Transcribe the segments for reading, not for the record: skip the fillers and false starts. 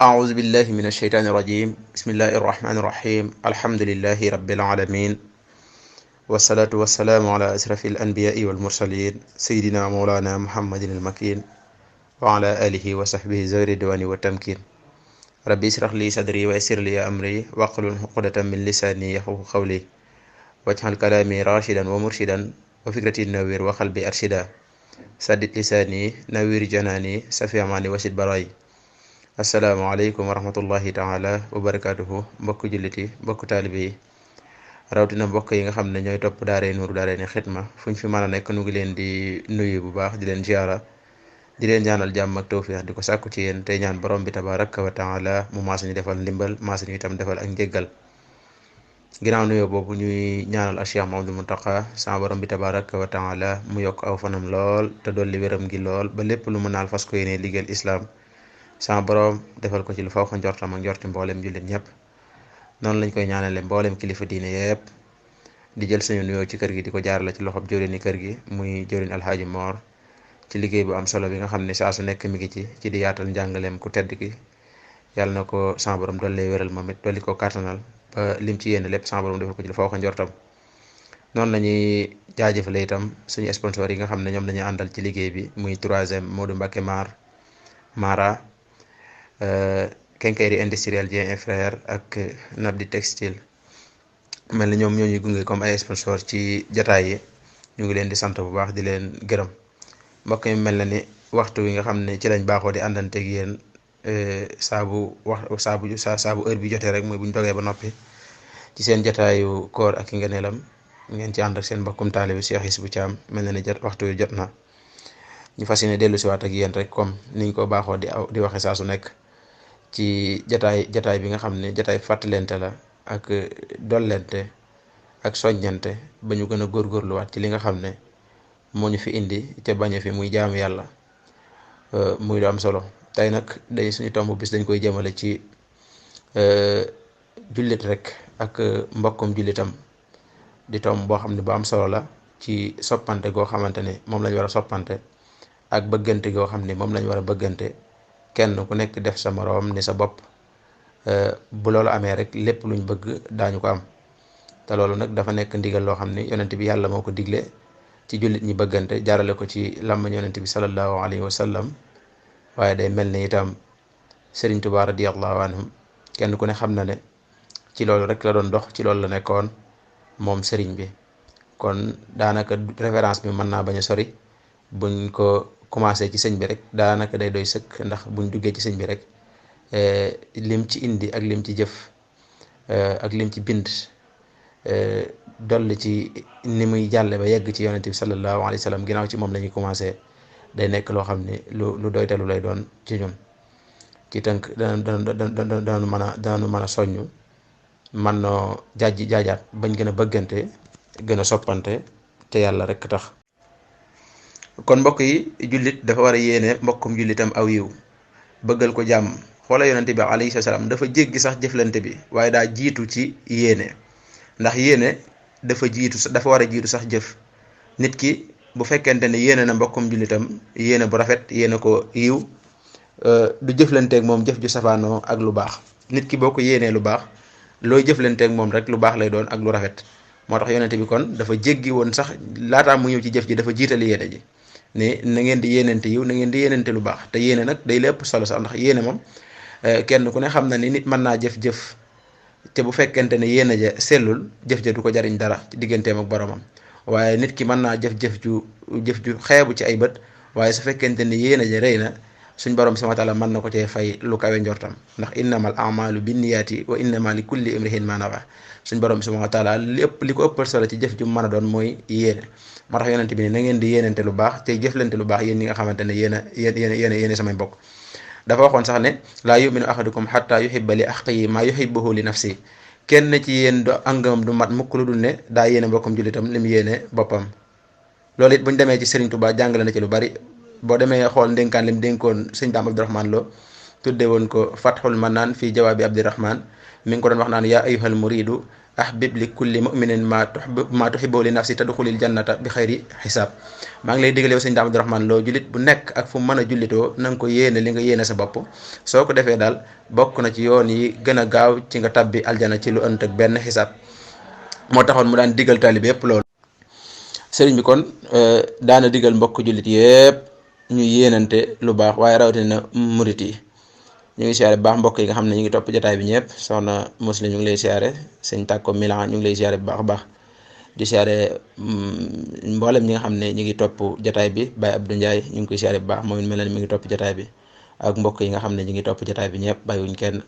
أعوذ بالله من الشيطان الرجيم بسم الله الرحمن الرحيم الحمد لله رب العالمين والصلاة والسلام على أشرف الأنبياء والمرسلين سيدنا مولانا محمد المكين وعلى آله وصحبه ذوي الرضوان والتمكين ربي اشرح لي صدري ويسر لي أمري واحلل عقدة من لساني يفقهوا قولي واجعل كلامي راشدا ومرشدا وفكرتي نوير وقلبي أرشدا سدد لساني نوير جناني سفي أماني وسد براي asalaamaaleykum wa rahmatullahi taala wa barakaatuhu mbokku jullit yi mbokku taalibe yi rawatina mbokk yi nga xam ne ñooy topp daaray Nuuru Daarayni Xidma fu ñu fi mën a nekk nu ngi leen di nuyu bu baax di leen ziara di leen ñaanal jàmm ak tawfiix di ko sàkku ci yéen tey ñaan borom bi tabaraka wa taala mu maas ñu defal ndimbal maas ñu itam defal ak njéggal ginnaaw nuyoo boobu ñuy ñaanal a Cheikh Mamadou Muntaqa sama borom bi tabaraka wa taala mu yokk aw fanam lool te dolli wéram gi lool ba lépp lu mu naal fas ko yéene liggéeyal islaam sama borom defal ko ci lu faw ko njortam ak njorti mboolem jullit ñëpp noonu lañ koy ñaanale mboolem kilifa diine yëpp di jël suñu nuyoo ci kër gi di ko jaarale ci loxob jëwriñu kër gi muy jëwriñ Alxaaji Moor ci liggéey bu am solo bi nga xam ne saa su nekk mi ngi ci di yaatal njàngaleem ku tedd ki yàlla na ko sama borom dolli wéral moom it dolli ko kàttanal ba lim ci yéene lépp sama borom defal ko ci lu faw ko njortam noonu lañuy jaajëfale itam suñu sponsor yi nga xam ne ñoom lañuy àndal ci liggéey bi muy 3e Modou Mbacké Mara Quincaillerie industrielle Dieng et Frères ak Nabdi Textile mel ni ñoom ñoo ñuy gunge comme ay sponsor ci jataay yi ñu ngi leen di sant bu baax di leen gërëm mbokk mi mel na ni waxtu wi nga xam ne ci lañ baaxoo di àndanteeg yéen saabu heure bi jotee rek mooy bu ñu dogee ba noppi ci seen jataayu koor ak i ngëneelam ngeen ci ànd ak seen mbokkum taalibi Cheikh Issou Thiam mel na ni waxtu wi jot na ñu fas yéene dellu si waat ak yéen rek comme niñ ko baaxoo di waxe saa su nekk ci jataay bi nga xam ne jataay fàttalente la ak dollente ak soññante ba ñu gën a góorgóorluwaat ci li nga xam ne moo ñu fi indi te bañ a fi muy jaamu yàlla muy lu am solo tey nag day suñu tomb bis dañ koy jëmale ci jullit rek ak mbokkum jullitam di tomb boo xam ne bu am solo la ci soppante goo xamante ne moom lañ war a soppante ak bëggante goo xam ne moom lañ war a bëggante kenn ku nekk def sa moroom ni sa bopp bu loolu amee rek lépp luñ bëgg daañu ko am te loolu nag dafa nekk ndigal loo xam ne yonent bi yàlla moo ko digle ci jullit ñi bëggante jaarale ko ci làmmañ yonent bi sallallahu alayhi wa sallam waaye day mel ni itam Sëriñ Tuubaa radiyallahu anhum kenn ku ne xam na ne ci loolu rek la doon dox ci loolu la nekkoon moom sëriñ bi kon daanaka référence bi mën naa bañ a sori buñ ko commencé ci sëñ bi rek daanaka day doy sëkk ndax buñ duggee ci sëñ bi rek lim ci indi ak lim ci jëf ak lim ci bind dolli ci ni muy jàlle ba yegg ci yonent bi sallallahu alayhi wa sallam ginnaaw ci moom la ñuy commencé day nekk loo xam ne lu doytalu lay doon ci ñun ci tënk danañu mën a soññu man noo jaajaat bañ gën a bëggante gën a soppante te yàlla rek tax kon mbokk yi jullit dafa war a yéene mbokkum jullitam aw yiw bëggal ko jàmm xoola yonente bi alayhi salaam dafa jéggi sax jëflante bi waaye daa jiitu ci yéene ndax yéene dafa war a jiitu sax jëf nit ki bu fekkente ne yéene na mbokkum jullitam yéene bu rafet yéene ko yiw du jëflanteeg moom jëf ju safaanoo ak lu baax nit ki boo ko yéenee lu baax looy jëflanteeg moom rek lu baax lay doon ak lu rafet moo tax yonente bi kon dafa jéggi woon sax laataa mu ñëw ci jëf ji dafa jiital yéene ji ne na ngeen di yéenante yiw na ngeen di yéenante lu baax te yéene nag day lépp solo sax ndax yéene moom kenn ku ne xam na ni nit mën naa jëf-jëf te bu fekkente ne yéene ja sellul jëf ja du ko jariñ dara ci digganteem ak boromam waaye nit ki mën naa jëf ju xeebu ci ay bët waaye su fekkente ne yéene ja rëy na suñ borom subhaanahu wa taala mën na ko cee fay lu kawe njortam ndax innamal a'maalu binniyaati wa innama li kulli imri'in ma nawa suñ borom subhaanahu wa taala lépp li ko ëppal solo ci jëf ju mën a doon mooy yéene moo tax yonent bi ne na ngeen di yéenante lu baax te jëflante lu baax yéen ñi nga xamante ne yéen samay mbokk dafa waxoon sax ne laa yuminu ahadukum xatta yuhibba li axihi maa yuhibbuhu li nafsi kenn ci yéen do angam du mat mukk lu dul ne daa yéene mbokkam jullitam li mu yéene boppam loolu it buñ demee ci Serigne Touba jàngale na ci lu bari boo demee xool ndénkaan lim dénkoon sëñ Daam Abdourahmane Lo tudde woon ko Fathul Manaan fii jawaabi Abdirahman mi ngi ko doon wax naan yaa ayyuhal muridu ahbib li kulli muminin ma tuhibbu li nafsi tadxulil jannata bi xayri xisaab. maa ngi lay digal yow sëñ Daam Abdurahmaan Lo jullit bu nekk ak fu mu mën a jullitoo na nga ko yéene li nga yéene sa bopp soo ko defee daal bokk na ci yoon yi gën a gaaw ci nga tabbi aljana ci lu ënt ak benn xisaab. moo taxoon mu daan digal taalibe yépp loolu. sëriñ bi kon daana digal mbokk jullit yépp ñu yéenante lu baax waaye rawatina murit yi. ñu ngi siyaare bu baax mbokk yi nga xam ne ñu ngi topp jotaay bi ñëpp soxna Muslim ñu ngi lay siyaare sëñ Tàkko Milan ñu ngi lay siyaare bu baax a baax di siyaare mboolem ñi nga xam ne ñu ngi topp jotaay bi Baye Abdou Ndiaye ñu ngi koy siyaare bu baax moom it mel na ni mi ngi topp jotaay bi ak mbokk yi nga xam ne ñu ngi topp jotaay bi ñëpp bàyyiwuñ kenn.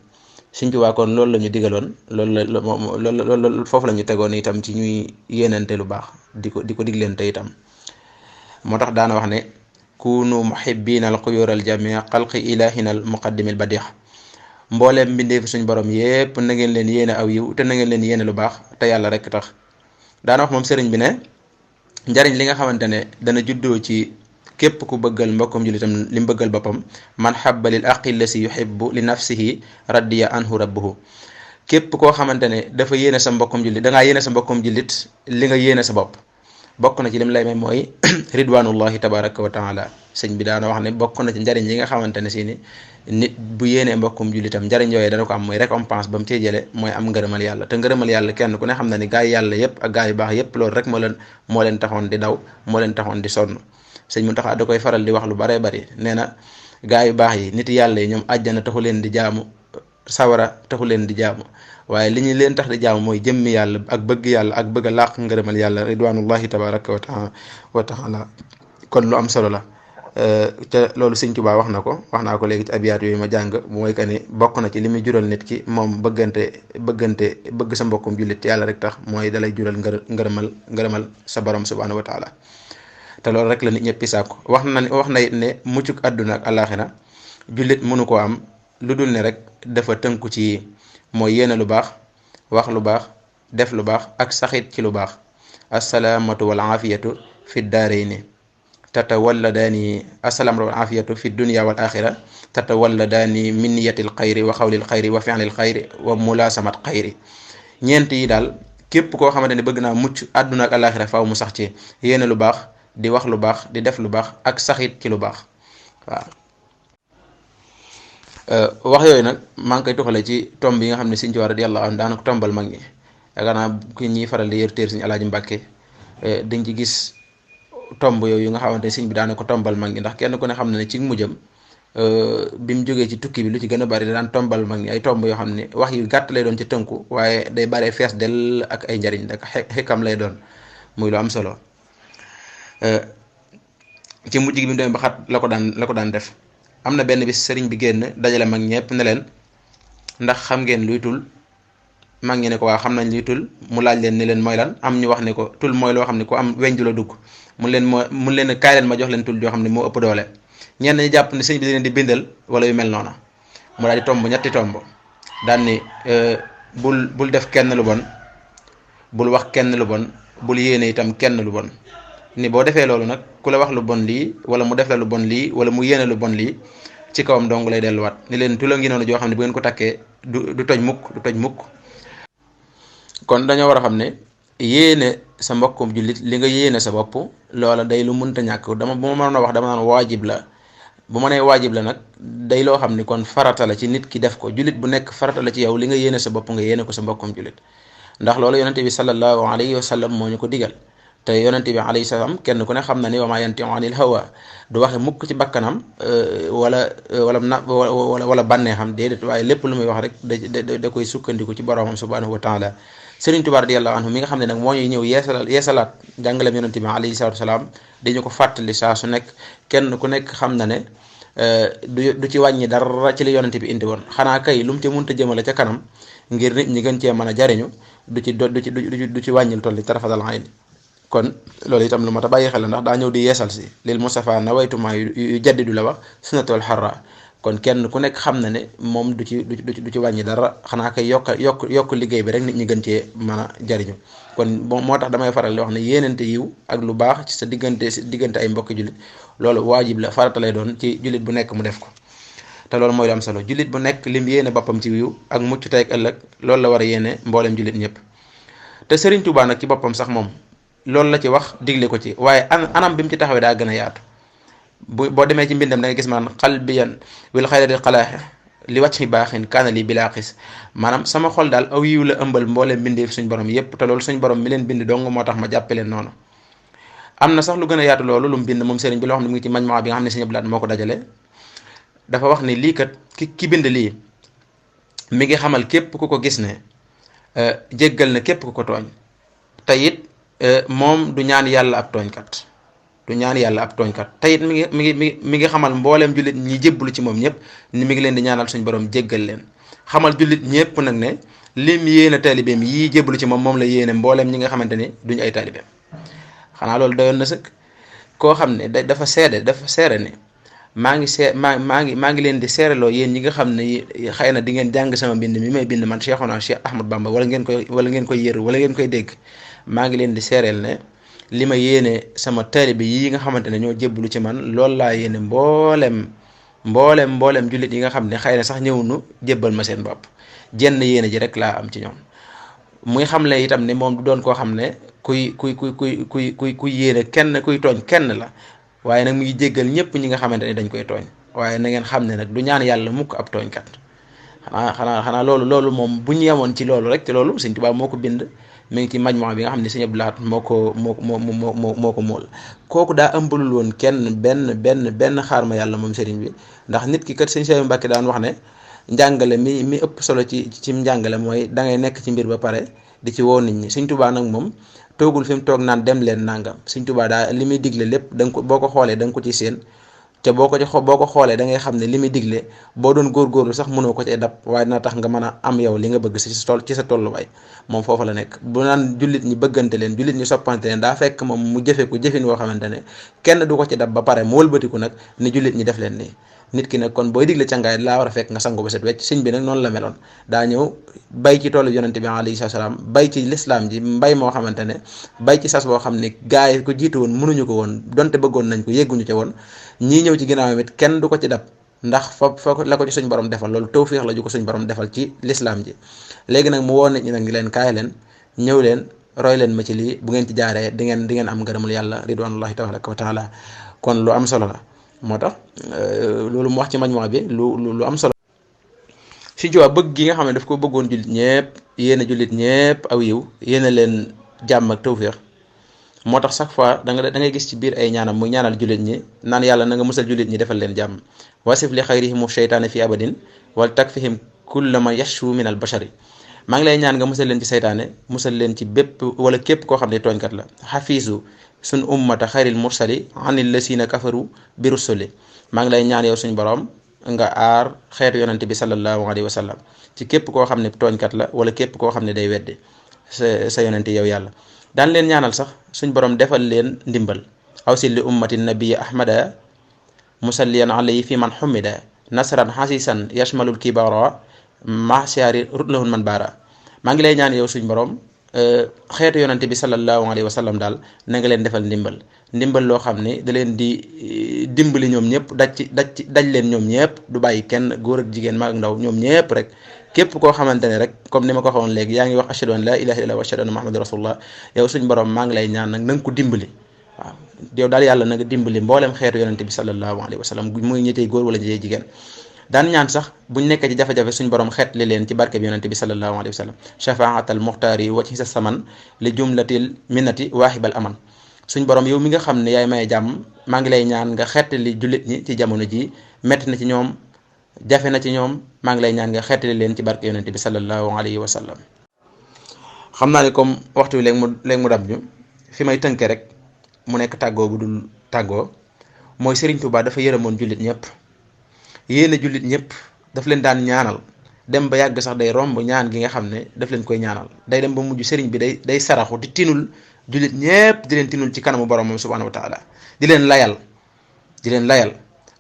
Sëñ Tuubaa kon loolu la ñu digaloon loolu foofu la ñu tegoon itam ci ñuy yéenante lu baax di ko diglante itam moo tax daana wax ne kunu muhibbina al xuyur al jamia xalqi ilahina al muqaddim al badix mbooleem mbindeefi suñ borom yépp na ngeen leen yéene aw yiw te na ngeen leen yéene lu baax te yàlla rek tax. daana wax moom sëriñ bi ne njariñ li nga xamante ne dana juddoo ci képp ku bëggal mbokkum jullitam li mu bëggal boppam man habba lil aqi lasi yuhibbu li nafsihi radiya anhu rabbuhu képp koo xamante ne dafa yéene sa mbokkum jullit dangaa yéene sa mbokkum jullit li nga yéene sa bopp bokk na ci lim lay may mooy ridwanullahi tabaraka wa taala. sëñ bi daana wax ne bokk na ci njariñ yi nga xamante ne si ni nit bu yéenee mbokkum jullitam njariñ yooyu dana ko am mooy récompense ba mu cee jële mooy am ngërëmal yàlla te ngërëmal yàlla kenn ku ne xam na ni gaa yi yàlla yépp ak gaa yu baax yépp loolu rek moo leen taxoon di daw moo leen taxoon di sonn. sëñ Muntaxa da koy faral di wax lu baree bari nee na gaa yu baax yi nit yàlla yi ñoom àjjana taxu leen di jaamu sawara taxu leen di jaamu waaye li ñu leen tax di jaamu mooy jëmmi yàlla ak bëgg yàlla ak bëgg a làq ngërëmal yàlla ridwanullahi tabaraka wa taala kon lu am solo la. te loolu Sëñ Tuubaa wax naa ko léegi ci abiyaat yooyu ma jàng mooy que ni bokk na ci li muy jural nit ki moom bëgg sa mbokkum jullit yàlla rek tax mooy dalay jural ngërëmal sa borom subhanahu wa taala te loolu rek la nit ñëppi sàkku wax na ne muccuk àdduna ak àllaaxira jullit mënu koo am lu dul ne rek dafa tënku ci mooy yéene lu baax wax lu baax def lu baax ak saxit ci lu baax assalaamatu wal aafiyatu fi daarayni tatawalladaani assalaamatu wal aafiyatu fi dunya wal axira tatawalladaani min niyatil xayri wa xawlil xayri wa fi'lil xayri wa mulaasamat xayri. ñeent yi daal képp koo xamante ne bëgg naa mucc àdduna ak àllaaxira faaw mu sax ci yéene lu baax di wax lu baax di def lu baax ak saxit ci lu baax waaw. wax yooyu nag maa ngi koy tuxale ci tomb yi nga xam ne Sëñ Tuubaa radiyallaahu anhu daana ko tombal mag ñi yaakaar naa ki ñuy faral di yër téer Sëñ Alaaji Mbàkke dañ ci gis tomb yooyu nga xamante ne sëñ bi daana ko tombal mag ñi ndax kenn ku ne xam na ne ci mujjam bi mu jógee ci tukki bi lu ci gën a bari daan tombal mag ñi ay tomb yoo xam ne wax yu gàtt lay doon ci tënku waaye day bare fees del ak ay njariñ dak xekkam lay doon muy lu am solo. ci mujj gi bi mu demee ba xat la ko daan def am na benn bis sëriñ bi génn dajale mag ñëpp ne leen ndax xam ngeen luy tul mag ñi ne ko waa xam nañ luy tul mu laaj leen ni leen mooy lan am ñu wax ne ko tul mooy loo xam ne ku am weñ ju la dugg mun leen kaay leen ma jox leen tul joo xam ne moo ëpp doole ñenn ñi jàpp ne sëñ bi leen di bindal wala yu mel noona mu daal di tomb ñetti tomb daan ni bul def kenn lu bon bul wax kenn lu bon bul yéene itam kenn lu bon ni boo defee loolu nag ku la wax lu bon lii wala mu def la lu bon lii wala mu yéene lu bon lii ci kawam dong lay delluwaat ni leen tula ngi noonu joo xam ne bu ngeen ko takkee du toj mukk kon dañoo war a xam ne yéene sa mbokkum jullit li nga yéene sa bopp loola day lu mënta ñàkk bu ma mënoon a wax dama naan waajib la bu ma nee waajib la nag day loo xam ni kon farata la ci nit ki def ko jullit bu nekk farata la ci yow li nga yéene sa bopp nga yéene ko sa mbokkum jullit ndax loolu yonente bi sallallahu alayhi wa sallam moo ñu ko digal te yonente bi alayhi salaam kenn ku ne xam na ni wa maa yantiqu anil hawa du waxe mukk ci bakkanam wala bànneexam déedéet waaye lépp lu muy wax rek da koy sukkandiku ci boromam subhanahu wa taala. Sëriñ Tuubaa radiyallaahu anhu mi nga xam ne nag moo ñuy ñëw yeesalaat jàngaleem yonente bi alayhi salaatu wasalaam dañu ko fàttali saa su nekk kenn ku nekk xam na ne du ci wàññi dara ci li yonente bi indi woon xanaa kay lu mu ci mënta jëmale ca kanam ngir nit ñi gën cee mën a jariñu du ci wàññil tolli tarafatal ayni kon loolu itam lu mat a bàyyi xel la ndax daa ñëw di yeesal si lil Mustafa nawaytumaa yu jaddidu la wax sunnatul harra kon kenn ku nekk xam na ne moom du ci wàññi dara xanaa kay yokk liggéey bi rek nit ñi gën cee mën a jariñu kon moo tax damay faral di wax ne yéenante yiw ak lu baax ci sa diggante ay mbokki jullit loolu waajib la farata lay doon ci jullit bu nekk mu def ko te loolu mooy lu am solo. Jullit bu nekk lim yéene boppam ci wiw ak mucc tey ak ëllëg loolu la war a yéene mboolem jullit ñëpp. te Serigne Touba nag ci boppam sax moom loolu la ci wax digle ko ci, waaye anam bi mu ci taxawee daa gën a yaatu. boo demee ci mbindam da nga gis maanaam qalbiyan wil xayrati xalaaxe li wàcc baaxin kaana li bilaaqis, maanaam sama xol daal aw yiw la ëmbal mbooleem bindee suñ borom yépp, te loolu suñ borom mi leen bind dong moo tax ma jàppe leen noonu. am na sax lu gën a yaatu loolu lu mu bind moom sëriñ bi loo xam ne mu ngi ci majmaa bi nga xam ne Sëriñ Abdou Lahad moo ko dajale. dafa wax ni lii kat ki bind lii mi ngi xamal képp ku ko gis ne jéggal na képp ku ko tooñ, te it moom du ñaan yàlla ab tooñkat, du ñaan yàlla ab tooñkat. te it mi ngi xamal mbooleem jullit ñi jébbalu ci moom ñëpp ni mi ngi leen di ñaanal suñ borom jéggal leen. xamal jullit ñëpp nag ne lim yéene taalibeem yii jébbalu ci moom la yéene mbooleem ñi nga xamante ni duñu ay taalibeem. xanaa loolu doyoon na sëkk. koo xam ne dafa seere ne maa ngi leen di seereloo yéen ñi nga xam ne xëy na di ngeen jàng sama mbind mi may bind man Cheikhuna Cheikh Ahmad Bamba wala ngeen koy yër wala ngeen koy dégg. maa ngi leen di seereel ne li ma yéene sama taalibe yi nga xamante ne ñoo jébbalu ci man loolu laa yéene mboolem jullit yi nga xam ne xëy na sax ñëwunu jébbal ma seen bopp. jenn yéene ji rek laa am ci ñoom. muy xamle itam ne moom du doon koo xam ne kuy yéene kenn kuy tooñ kenn la, waaye nag mu ngi jéggal ñëpp ñi nga xamante ne dañ koy tooñ. waaye na ngeen xam ne nag du ñaan yàlla mukk ab tooñkat. xanaa loolu moom bu ñu yemoon ci loolu rek te loolu Sëriñ Tuubaa moo ko bind. mi ngi ci majmaa bi nga xam ne Sëriñ Abdou Lahad moo ko mool. kooku daa ëmbalul woon kenn benn xaar ma yàlla moom sëriñ bi, ndax nit ki kat Sëriñ Saliou Mbacke daan wax ne njàngale mi ëpp solo ci njàngale mooy da ngay nekk ci mbir ba pare di ci woo nit ñi. Sëriñ Tuubaa nag moom toogul fi mu toog naan dem leen nangam. Sëriñ Tuubaa daa li muy digle lépp boo ko xoolee da nga ko ci seen te boo ko xoolee da ngay xam ne li muy digle boo doon góorgóorlu sax mënoo ko cee dab, waaye dina tax nga mën a am yow li nga bëgg ci sa tolluwaay. moom foofu la nekk. bu naan jullit ñi bëggante leen, jullit ñi soppante leen, daa fekk moom mu jëfe ko jëfin woo xamante ne kenn du ko ci dab ba pare mu wëlbatiku nag ni jullit ñi def leen nii. nit ki nag kon booy digle cangaay laa war a fekk nga sangu ba set wecc. sëñ bi nag noonu la meloon, daa ñëw bay ci toolu yonente bi alayhi salaam, bay ci lislaam ji mbay moo xamante ne bay ci sas boo xam ne gaa yi ko jiitu woon mënuñu ko woon, donte bëggoon nañ ko yegguñu ca woon. ñii ñëw ci ginnaawam it kenn du ko ci dab, ndax fa la ko ci suñ borom defal. loolu tawfiix la ju ko suñ borom defal ci lislaam ji. léegi nag mu woon nit ñi nag ngi leen kaay leen ñëw leen roy leen ma ci lii, bu ngeen ci jaaree di ngeen am ngërëmul yàlla ridwanullahi tabaraka wa taala. kon lu am solo la. moo tax loolu mu wax ci majmuwa bi lu am solo. Sëriñ Tuubaa bëgg gi nga xam ne daf ko bëggoon jullit ñëpp, yéena jullit ñëpp aw yiw, yéena leen jàmm ak tawfiix. moo tax chaque fois da ngay gis ci biir ay ñaanam muy ñaanal jullit ñi naan yàlla na nga musal jullit ñi defal leen jàmm. wasif li xayrihimu sheytaane fi abadin wal takfihim kulla ma yashu min al bashari. maa ngi lay ñaan nga musal leen ci seytaane, musal leen ci bépp wala képp koo xam ne tooñkat la. xafiisu suñ ummata xayril mursali anil lasina kafaru bi rusuli. maa ngi lay ñaan yow suñ borom nga aar xeetu yonante bi sallallahu alayhi wa sallam ci képp koo xam ne tooñkat la wala képp koo xam ne day weddi sa yonante yow yàlla. daan leen ñaanal sax suñ borom defal leen ndimbal. awsil li ummati nabiya ahmada musalliyan alayhi fi man xumida nasran xasisan yashmalul kibara mahsiari rutlahun man baara. maa ngi lay ñaan yow suñ borom xeetu yonante bi sallallahu alayhi wa sallam daal na nga leen defal ndimbal loo xam ne da leen di dimbali ñoom ñëpp daj leen ñoom ñëpp, du bàyyi kenn góor ak jigéen mag ak ndaw ñoom ñëpp rek. képp koo xamante ne rek comme ni ma ko waxoon léegi yaa ngi wax ashhadu an la ilaha illallah wa ashhadu anna muhammadan rasulullah, yow suñ borom maa ngi lay ñaan nag na nga ko dimbali. waaw yow daal yàlla na nga dimbali mboolem xeetu yonante bi sallallahu alayhi wa sallam muy ñettey góor wala ñettey jigéen. daan ñaan sax buñ nekkee ci jafe-jafe suñ borom xeet li leen ci barke bi yonante bi sallallahu alayhi wa sallam. shafaatal muxtaari wajhi sa saman li jumlatil minnati waahibal aman. suñ borom yow mi nga xam ne yaay may jàmm, maa ngi lay ñaan nga xeetali jullit ñi ci jamono ji metti na ci ñoom, jafe na ci ñoom, maa ngi lay ñaan nga xeetali leen ci barke yonente bi sallallahu alayhi wa sallam. xam naa ne comme waxtu bi léegi mu dab ñu fi may tënke rek mu nekk tàggoo bu dul tàggoo mooy Sëriñ Tuubaa dafa yërëmoon jullit ñëpp, yéena jullit ñëpp, daf leen daan ñaanal dem ba yàgg sax day romb ñaan gi nga xam ne daf leen koy ñaanal. day dem ba mujj sëriñ bi day saraxu di tinul jullit ñëpp, di leen tinul ci kanamu borom moom subhanahu wa taala, di leen layal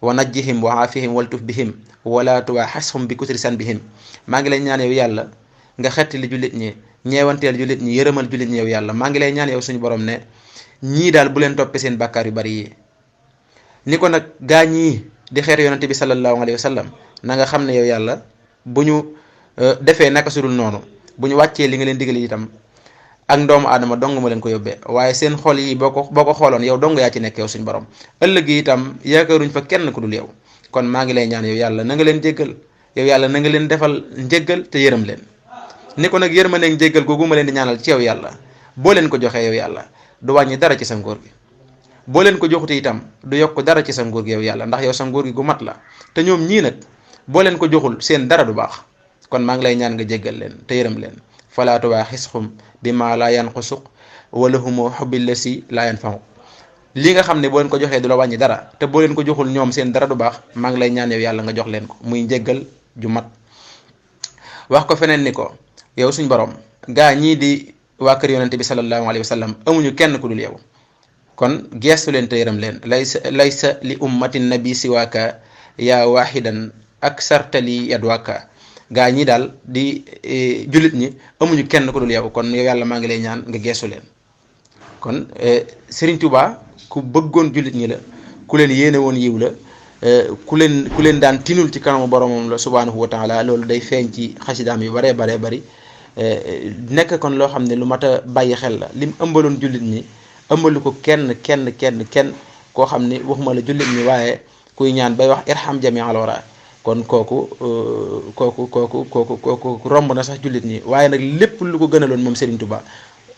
wa najjihim wa aafihim waltuf bihim wala tuwaxashum bi kusri san bihim. maa ngi lay ñaan yow yàlla nga xettali jullit ñi, ñeewanteel jullit ñi, yërëmal jullit ñi yow yàlla. maa ngi lay ñaan yow suñu borom ne ñii daal bu leen toppee seen bàkkaar yu bari yi. ni ko nag gaa ñii di xeetu yonante bi sallallahu alayhi wa sallam na nga xam ne yow yàlla bu ñu defee naka sudul noonu bu ñu wàccee li nga leen digal itam ak doomu aadama dong ma leen ko yóbbee waaye seen xol yi boo ko xooloon yow dong yaa ci nekk yow suñ borom ëllëg yi itam yaakaaruñ fa kenn ku dul yow kon maa ngi lay ñaan yow yàlla na nga leen jéggal yow yàlla na nga leen defal njéggal te yërëm leen ni ko nag yërmande ak njéggal googu ma leen di ñaanal ci yow yàlla boo leen ko joxee yow yàlla du wàññi dara ci sa nguur gi boo leen ko joxute itam du yokk dara ci sa nguur gi yow yàlla ndax yow sa nguur gi gu mat la te ñoom ñii nag boo leen ko joxul seen dara du baax kon maa ngi lay ñaan nga jéggal leen te yërëm leen falaa tuwaaxisxum bimaa laa yanqusuq wa lahumu xubbil lasi laa yanfa'u li nga xam ne boo leen ko joxee du la wàññi dara te boo leen ko joxul ñoom seen dara du baax maa ngi lay ñaan yow yàlla nga jox leen ko muy njéggal ju mat wax ko feneen ni ko yow suñ borom gaa ñii di waa kër yonente bi sallallahu alayhi wa sallam amuñu kenn ku dul yow kon geestu leen te yërëm leen laysa li ummatin nabi siwaaka yaa waaxidan ak sartali yadwaaka gaa ñi daal di jullit ñi amuñu kenn ku dul yow kon yow yàlla maa ngi lay ñaan nga geestu leen kon Serigne Touba ku bëggoon jullit ñi la ku leen yéene woon yiw la ku leen daan tinul ci kanamu boromam la subhanahu wa taala loolu day feeñ ci xasidaam yu baree bari nekk kon loo xam ne lu mat a bàyyi xel la lim ëmbaloon jullit ñi ëmbalu ko kenn koo xam ne waxuma la jullit ñi waaye kuy ñaan bay wax irham jami al wara kon kooku romb na sax jullit ñi waaye nag lépp lu ko gënaloon moom Serigne Touba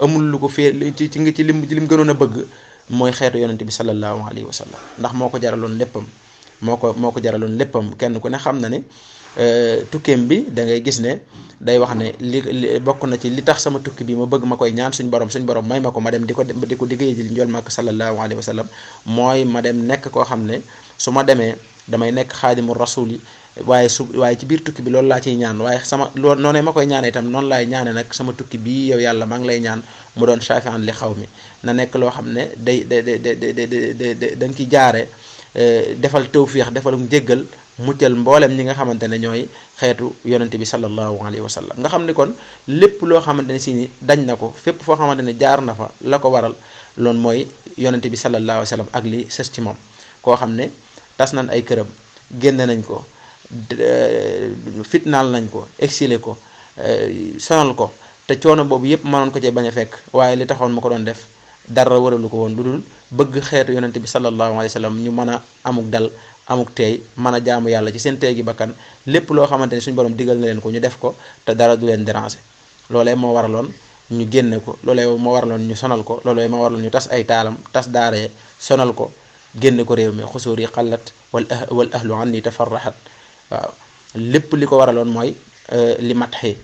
amul lu ko fee ci lim gënoon a bëgg mooy xeetu yonente bi sallallahu alayhi wa sallam ndax moo ko jaraloon léppam moo ko jaraloon léppam kenn ku ne xam na ne tukkeem bi da ngay gis ne day wax ne li bokk na ci li tax sama tukki bi ma bëgg ma koy ñaan suñ borom may ma ko ma dem di ko diggéey ji njool màkk sallallahu alayhi wa sallam mooy ma dem nekk koo xam ne su ma demee damay nekk xaadimu rasul yi waaye ci biir tukki bi loolu laa ciy ñaan waaye loolu noonee ma koy ñaane itam noonu laay ñaane nag sama tukki bii yow yàlla maa ngi lay ñaan mu doon shafi'an li xaw mi na nekk loo xam ne dañ ci jaare defal tawfiix defal njéggal muccal mboolem ñi nga xamante ne ñooy xeetu yonente bi sallallahu alayhi wa sallam nga xam ne kon lépp loo xamante ne si ni dañ na ko fépp foo xamante ne jaar na fa la ko waral loolu mooy yonente bi sallallahu alayhi wa sallam ak li sës ci moom koo xam ne tas nañ ay këram génne nañ ko fitnaal nañ ko exilé ko sonal ko te coono boobu yëpp mënoon ko cee bañ a fekk waaye li taxoon ma ko doon def dara waralu ko woon lu dul bëgg xeetu yonente bi sallallahu alayhi wa sallam ñu mën a amuk dal amuk teey mën a jaamu yàlla ci seen teey gi bakkan lépp loo xamante ni suñu borom digal na leen ko ñu def ko te dara du leen déranger loolee moo waraloon ñu génne ko loolee moo waraloon ñu sonal ko loolee moo waraloon ñu tas ay taalam tas daaree sonal ko génne ko réew mi xusuur yi xallat wal ahlu anni tafarrahat waaw lépp li ko waraloon mooy li mat xi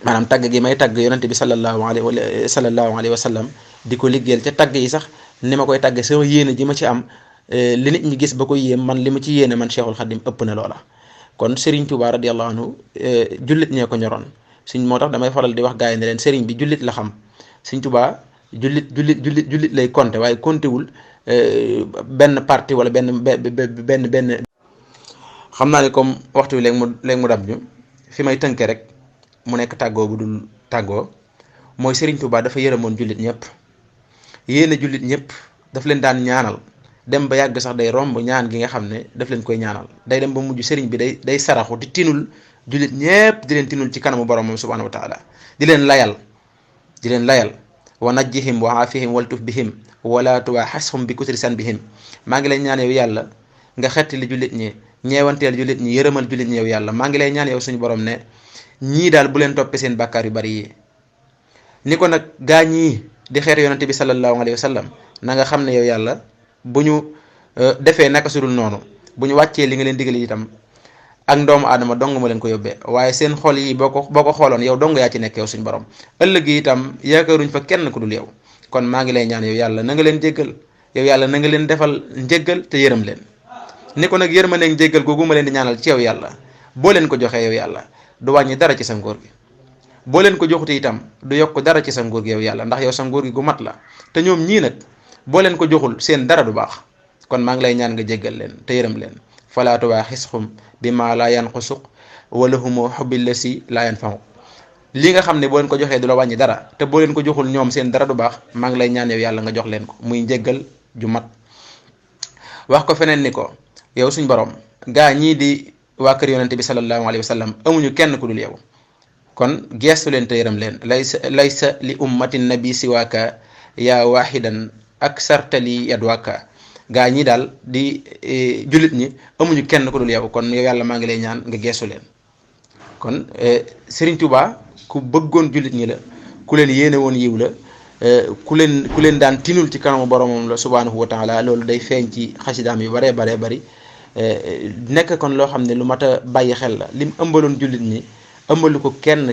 maanaam tagg gi may tagg yonente bi sallallahu alayhi wa sallam di ko liggéeyal ca tagg yi sax ni ma koy tagg sama yéene ji ma ci am li nit ñi gis ba ko yéem man li ma ci yéene man Cheikhul Khadim ëpp na loola kon Serigne Touba radiyallahu anhu jullit ñee ko ñoroon moo tax damay faral di wax gars yi ne leen Serigne bi jullit la xam Serigne Touba jullit lay compter waaye compter wul benn parti wala benn xam naa ne comme waxtu wi léegi mu dab ñu fi may tënke rek mu nekk tàggoo bu dul tàggoo mooy Serigne Touba dafa yërëmoon jullit ñëpp yéene jullit ñëpp daf leen daan ñaanal dem ba yàgg sax day romb ñaan gi nga xam ne daf leen koy ñaanal day dem ba mujj Serigne bi day saraxu di tinul jullit ñëpp di leen tinul ci kanamu borom moom subhanahu wa taala di leen layal wa najjihim wa aafihim waltuf bihim wala tuwaaxashum bi kusri san bihim maa ngi lay ñaan yow yàlla nga xettali jullit ñi ñeewanteel jullit ñi yërëmal jullit ñi yow yàlla maa ngi lay ñaan yow suñu borom ne ñii daal bu leen toppee seen bàkkaar yu bari yi ni ko nag gaa ñii di xeetu yonente bi sallallahu alayhi wa sallam na nga xam ne yow yàlla bu ñu defee naka sudul noonu bu ñu wàccee li nga leen digal itam ak doomu aadama dong ma leen ko yóbbee waaye seen xol yi boo ko xooloon yow dong yaa ci nekk yow suñu borom ëllëg yi itam yaakaaruñ fa kenn ku dul yow kon maa ngi lay ñaan yow yàlla na nga leen jéggal yow yàlla na nga leen defal njéggal te yërëm leen ni ko nag yërmande ak njéggal googu ma leen di ñaanal ci yow yàlla boo leen ko joxee yow yàlla du wàññi dara ci sa nguur gi boo leen ko joxute itam du yokk dara ci sa nguur gi yow yàlla ndax yow sa nguur gi gu mat la te ñoom ñii nag boo leen ko joxul seen dara du baax kon maa ngi lay ñaan nga jéggal leen te yërëm leen falaa tuwaaxisxum bimaa laa yanqusuq wa lahumu xubbil lasi laa yanfa'u li nga xam ne boo leen ko joxee du la wàññi dara te boo leen ko joxul ñoom seen dara du baax maa ngi lay ñaan yow yàlla nga jox leen ko muy njéggal ju mat wax ko feneen ni ko yow suñ borom gaa ñii di waa kër yonente bi sallallahu alayhi wa sallam amuñu kenn ku dul yow kon geestu leen te yërëm leen laysa li ummati nabi siwaaka yaa waxidan ak sartali yadwaka gaa ñi daal di jullit ñi amuñu kenn ku dul yow kon yow yàlla maa ngi lay ñaan nga geestu leen kon Serigne Touba ku bëggoon jullit ñi la ku leen yéene woon yiw la ku leen daan tinul ci kanamu boromam la subhanahu wa taala loolu day feeñ ci xasidaam yu baree baree bari nekk kon loo xam ne lu mat a bàyyi xel la lim ëmbaloon jullit ñi ëmbalu ko kenn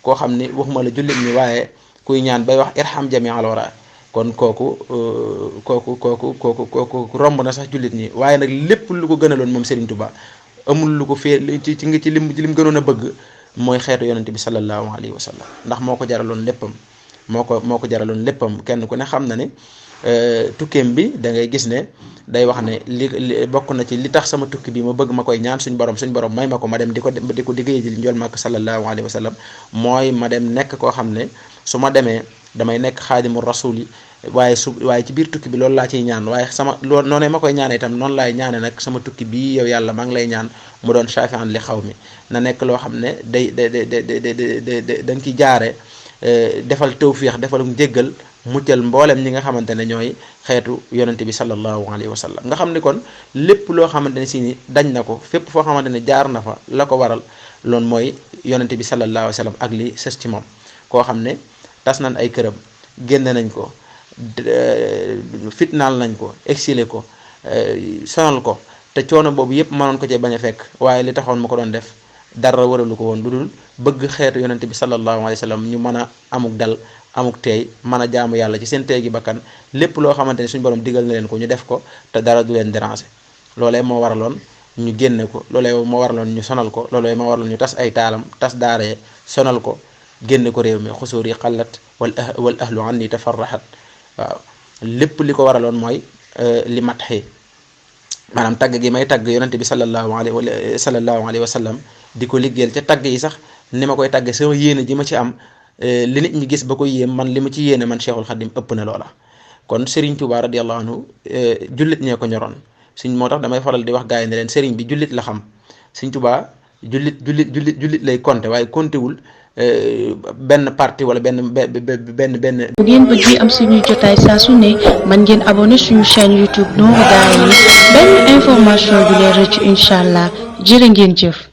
koo xam ne waxuma la jullit ñi waaye kuy ñaan bay wax irham jami al wara kon kooku romb na sax jullit ñi waaye nag lépp lu ko gënaloon moom Serigne Touba amul lu ko fee ci lim gënoon a bëgg mooy xeetu yonente bi sallallahu alayhi wa sallam ndax moo ko jaraloon léppam moo ko jaraloon léppam kenn ku ne xam na ne tukkeem bi da ngay gis ne day wax ne li bokk na ci li tax sama tukki bi ma bëgg ma koy ñaan suñ borom may ma ko ma dem di ko diggéey ji njool màkk sallallahu alayhi wa sallam mooy ma dem nekk koo xam ne su ma demee damay nekk xaadimu rasul yi waaye ci biir tukki bi loolu laa ciy ñaan waaye loolu noonu ma koy ñaane itam noonu laay ñaane nag sama tukki bii yow yàlla maa ngi lay ñaan mu doon shafi'an li xaw mi na nekk loo xam ne dañ ci jaare defal tawfiix defal njéggal muccal mboolem ñi nga xamante ne ñooy xeetu yonente bi sallallahu alayhi wa sallam nga xam ne kon lépp loo xamante ne si ni dañ na ko fépp foo xamante ne jaar na fa la ko waral loolu mooy yonente bi sallallahu alayhi wa sallam ak li sës ci moom koo xam ne tas nañ ay këram génne nañ ko fitnaal nañ ko exilé ko sonal ko te coono boobu yëpp mënoon ko cee bañ a fekk waaye li taxoon ma ko doon def dara waralu ko woon lu dul bëgg xeetu yonente bi sallallahu alayhi wa sallam ñu mën a amuk dal amuk teey mën a jaamu yàlla ci seen teey gi bakkan lépp loo xamante ne suñu borom digal na leen ko ñu def ko te dara du leen déranger loolee moo waraloon ñu génne ko loolee moo waraloon ñu sonal ko loolee moo waraloon ñu tas ay taalam tas daaree sonal ko génne ko réew mi xusuur yi xallat wal ahlu anni tafarrahat waaw lépp li ko waraloon mooy li mat xi maanaam tagg gi may tagg yonente bi sallallahu alayhi wa sallam di ko liggéeyal ca tagg yi sax ni ma koy tagge sama yéene ji ma ci am li nit ñi gis ba ko yéem man li ma ci yéene man Cheikhul Khadim ëpp na loola kon Serigne Touba radiyallahu anhu jullit ñee ko ñoroon moo tax damay faral di wax gars yi ne leen Serigne bi jullit la xam Serigne Touba jullit lay compter waaye compter wul benn parti wala benn. bu ngeen bëggee am suñuy jotaay saa su ne man ngeen abonné suñu chaîne YouTube Nourou Darayni benn information du leen rëcc incha allah jërë ngeen jëf.